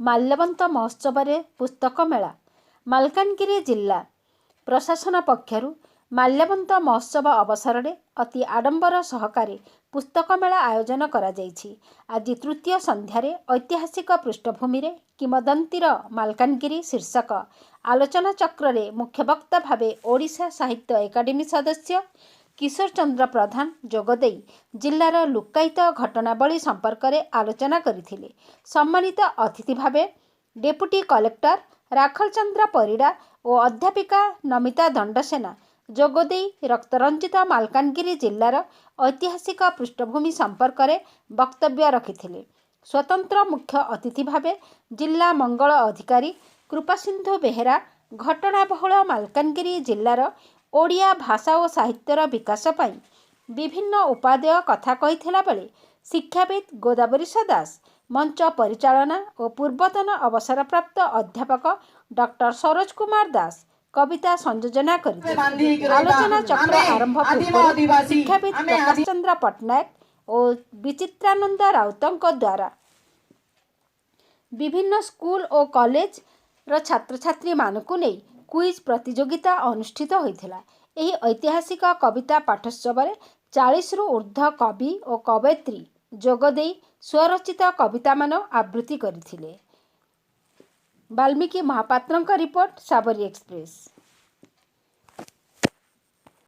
ମାଲ୍ୟବନ୍ତ ମହୋତ୍ସବରେ ପୁସ୍ତକ ମେଳା। ମାଲକାନଗିରି ଜିଲ୍ଲା ପ୍ରଶାସନ ପକ୍ଷରୁ ମାଲ୍ୟବନ୍ତ ମହୋତ୍ସବ ଅବସରରେ ଅତି ଆଡମ୍ବର ସହକାରେ ପୁସ୍ତକ ମେଳା ଆୟୋଜନ କରାଯାଇଛି। ଆଜି ତୃତୀୟ ସନ୍ଧ୍ୟାରେ ଐତିହାସିକ ପୃଷ୍ଠଭୂମିରେ କିମ୍ବଦନ୍ତୀର ମାଲକାନଗିରି ଶୀର୍ଷକ ଆଲୋଚନାଚକ୍ରରେ ମୁଖ୍ୟବକ୍ତା ଭାବେ ଓଡ଼ିଶା ସାହିତ୍ୟ ଏକାଡେମୀ ସଦସ୍ୟ କିଶୋର ଚନ୍ଦ୍ର ପ୍ରଧାନ ଯୋଗଦେଇ ଜିଲ୍ଲାର ଲୁକ୍କାୟିତ ଘଟଣାବଳୀ ସମ୍ପର୍କରେ ଆଲୋଚନା କରିଥିଲେ। ସମ୍ମାନିତ ଅତିଥି ଭାବେ ଡେପୁଟି କଲେକ୍ଟର ରାଖଲ ଚନ୍ଦ୍ର ପରିଡ଼ା ଓ ଅଧ୍ୟାପିକା ନମିତା ଦଣ୍ଡସେନା ଯୋଗଦେଇ ରକ୍ତରଞ୍ଜିତ ମାଲକାନଗିରି ଜିଲ୍ଲାର ଐତିହାସିକ ପୃଷ୍ଠଭୂମି ସମ୍ପର୍କରେ ବକ୍ତବ୍ୟ ରଖିଥିଲେ। ସ୍ୱତନ୍ତ୍ର ମୁଖ୍ୟ ଅତିଥି ଭାବେ ଜିଲ୍ଲା ମଙ୍ଗଳ ଅଧିକାରୀ କୃପାସିନ୍ଧୁ ବେହେରା ଘଟଣାବହୁଳ ମାଲକାନଗିରି ଜିଲ୍ଲାର ଓଡ଼ିଆ ଭାଷା ଓ ସାହିତ୍ୟର ବିକାଶ ପାଇଁ ବିଭିନ୍ନ ଉପାଦେୟ କଥା କହିଥିଲା ବେଳେ ଶିକ୍ଷାବିତ୍ ଗୋଦାବରୀଶ ଦାସ ମଞ୍ଚ ପରିଚାଳନା ଓ ପୂର୍ବତନ ଅବସରପ୍ରାପ୍ତ ଅଧ୍ୟାପକ ଡକ୍ଟର ସରୋଜ କୁମାର ଦାସ କବିତା ସଂଯୋଜନା କରିଥିଲେ। ବାନ୍ଧି ହେଇକି ରହିବା। ଆଲୋଚନା ଚକ୍ର ଆମେ ଆରମ୍ଭ ଆଦିମ ପୂର୍ବରୁ ଅଧିବାସୀ, ଶିକ୍ଷାବିତ୍ ଆମେ ପ୍ରକାଶ ଚନ୍ଦ୍ର ପଟ୍ଟନାୟକ ଓ ବିଚିତ୍ରାନନ୍ଦ ରାଉତଙ୍କ ଦ୍ୱାରା ବିଭିନ୍ନ ସ୍କୁଲ ଓ କଲେଜର ଛାତ୍ରଛାତ୍ରୀମାନଙ୍କୁ ନେଇ କୁଇଜ୍ ପ୍ରତିଯୋଗିତା ଅନୁଷ୍ଠିତ ହୋଇଥିଲା। ଏହି ଐତିହାସିକ କବିତା ପାଠୋତ୍ସବରେ 40ରୁ ଉର୍ଦ୍ଧ୍ୱ କବି ଓ କବୟିତ୍ରୀ ଯୋଗଦେଇ ସ୍ୱରଚିତ କବିତାମାନ ଆବୃତ୍ତି କରିଥିଲେ। ବାଲ୍ମୀକି ମହାପାତ୍ରଙ୍କ ରିପୋର୍ଟ, ସାବରୀ ଏକ୍ସପ୍ରେସ।